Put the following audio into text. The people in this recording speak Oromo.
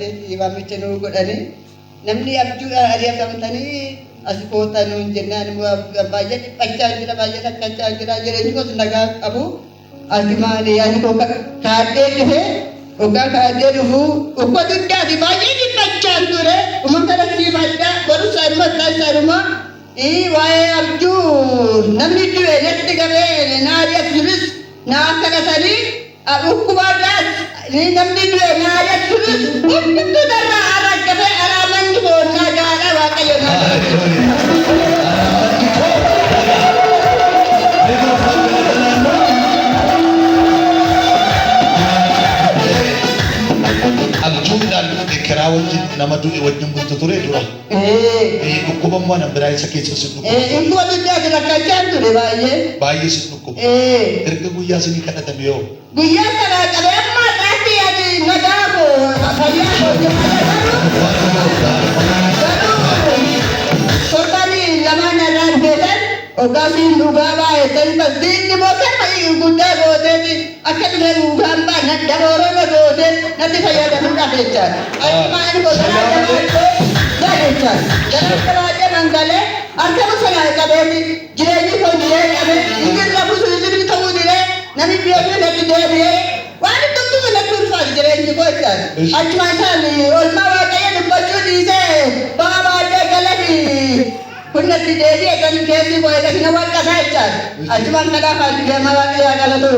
dhaabbatee waamicha nuu godhanii namni abjuudhaan ari'atamtanii as koottaa nuun jennaan immoo baay'ee dhiphachaa jira, baay'ee rakkachaa jira, jireenyi koos nagaa hin qabu. Ati maali ani koo kaadhee dhufe hoggaa kaadhee dhufu dhukkuba dugdaa fi baay'ee dhiphachaan ture. Uummata rakkiifadha barumsa irma isaanuma waa'ee abjuu namni du'e natti qabee na ari'atu sunis na kadhatanii dhukkubarraas namni du'e na ari'atu sunis hundumtuu narraa arraggafee araamanni koo nagaadha Waaqayyo naa Haleluuyaa. Araamanni koo nagaa. Mee gooftaan galata Abjuudhaan ekeraa wajjin nama du'e wajjin bultu ture dura. Dhukkuba immoo nan biraa isa keessa si dhukkuba. Dhukkuba dugdaati rakkachaa ture baay'ee. Baay'ee si dhukkuba. Erga guyyaa isinii kadhatame yoo? Guyyaa sanaa qabee amma har'aatti ani nagaa koo fayyaa koo jiraadha garuu torban lamaan irraa dhufeetan hoggaasiin dhugaa baay'eetan diinni immoo kanuma guddaa gooteeti akka dhufee dhugaan baa darooroo na gootee natti fayyadamuudhaaf jechaadha. Achuma ani koo garaa jabaadhee gaa jechaadha. Garaa jabaadhee mangalee harka sana qabeeti jireenyi koo jiree qabee inni rafusu inni ta'uu diree namni biyya natti deebi'ee waan hundumtuu natti ulfaatu jireenyi koo jechaadha. Achuma isaan oolmaa Waaqayyo dubbachuu dhiisee ba'a baadhee galanii kun natti deebi'e kan keessi koo eegas na waqqasaa jechaadha. Achumaan kanaaf ati deemaa Waaqayyo haa galatu.